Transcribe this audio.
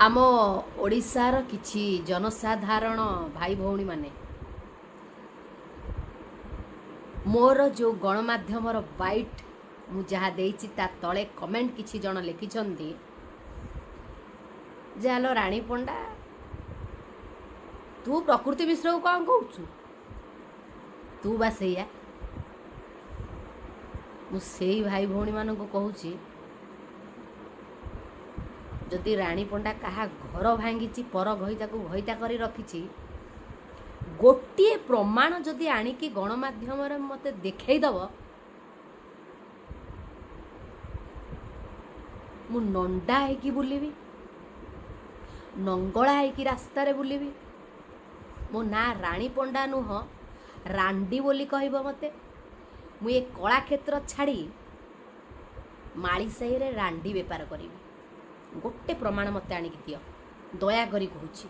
ଆମ ଓଡ଼ିଶାର କିଛି ଜନସାଧାରଣ ଭାଇ ଭଉଣୀମାନେ ମୋର ଯେଉଁ ଗଣମାଧ୍ୟମର ବାଇଟ୍ ମୁଁ ଯାହା ଦେଇଛି ତା ତଳେ କମେଣ୍ଟ କିଛି ଜଣ ଲେଖିଛନ୍ତି ଯେ ଆଲୋ ରାଣୀ ପଣ୍ଡା, ତୁ ପ୍ରକୃତି ମିଶ୍ରକୁ କ'ଣ କହୁଛୁ, ତୁ ବା ସେଇଆ। ମୁଁ ସେଇ ଭାଇ ଭଉଣୀମାନଙ୍କୁ କହୁଛି, ଯଦି ରାଣୀ ପଣ୍ଡା କାହା ଘର ଭାଙ୍ଗିଛି, ପର ଘଇତାକୁ ଘଇତା କରି ରଖିଛି, ଗୋଟିଏ ପ୍ରମାଣ ଯଦି ଆଣିକି ଗଣମାଧ୍ୟମରେ ମୋତେ ଦେଖେଇଦେବ, ମୁଁ ନଣ୍ଡା ହେଇକି ବୁଲିବି, ନଙ୍ଗଳା ହେଇକି ରାସ୍ତାରେ ବୁଲିବି। ମୋ ନାଁ ରାଣୀ ପଣ୍ଡା ନୁହଁ, ରାଣ୍ଡି ବୋଲି କହିବ ମୋତେ। ମୁଁ ଏ କଳାକ୍ଷେତ୍ର ଛାଡ଼ି ମାଳିସାହିରେ ରାଣ୍ଡି ବେପାର କରିବି। ଗୋଟେ ପ୍ରମାଣ ମୋତେ ଆଣିକି ଦିଅ, ଦୟାକରି କହୁଛି।